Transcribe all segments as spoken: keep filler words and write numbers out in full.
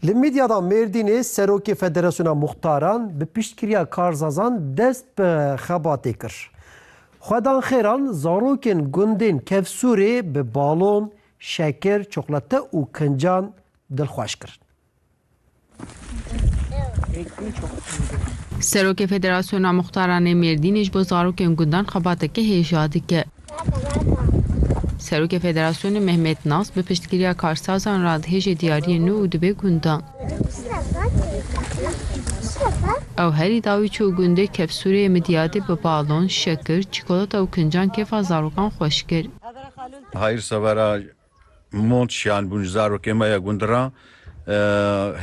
Li Midyada Mêrdînê Serokê Federasyona Muxtaran bi piştgiriya Karzazan dest bi xebatê kir. Xwedan Xêran zarokên gundên Kevsûrê bi balon, şekir, çokolate û kincan dilxweş kirin. Serokê Federasyona Muxtaranê Mêrdînê ji bo zarokên gundan xebateke hêja dike. Serokê Federasyonê Mehmet Nas bi piştgiriya karsazan radihêje diyariyên nû û dibê gundan. Ew herî dawî çû gundê Kevsûrê Midyadê bi balon, şekir, çikolata û kincan kêfa zarokan xweş kir. Hayır severa mont şiyan bûn ji zarokê me ya gund re, e,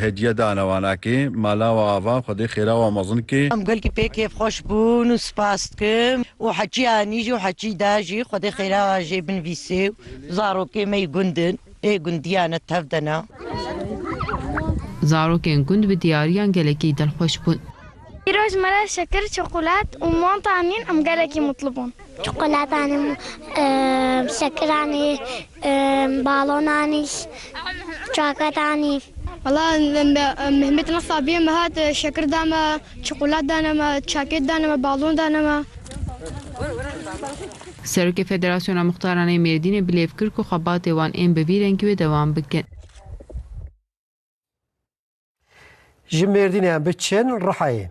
hediye dane wanakê, mala we ava, Xwedê xêra we mezin kê. Em gelkî pê kêfxweş bûn û spas dikim. Û heçî anî jî û heçî da jî Xwedê xêra jê binivîsê û zarokê me yê gund in, ê gundiya ne tev de ne. Zarokên gund bi diyariyan gelekî dilxweş bûn. Îroj me re şekir, çokolat û mont anîn, em gelekî mutlu bûn. Çikolata anî, e, şekir anî, e, balon anî, çaket anî. Valla, em, em, Mehmet Nas abiye me hat, e, şekir da me, çikolat dane me, çaket dane me, balon dane me. Serokê Federasyona Muxtaranê Mêrdînê bi lêv kir ku xebatê wan ên bi vî rengî wê dewam bikin. Ji Mêrdînê em biçin Rihayê.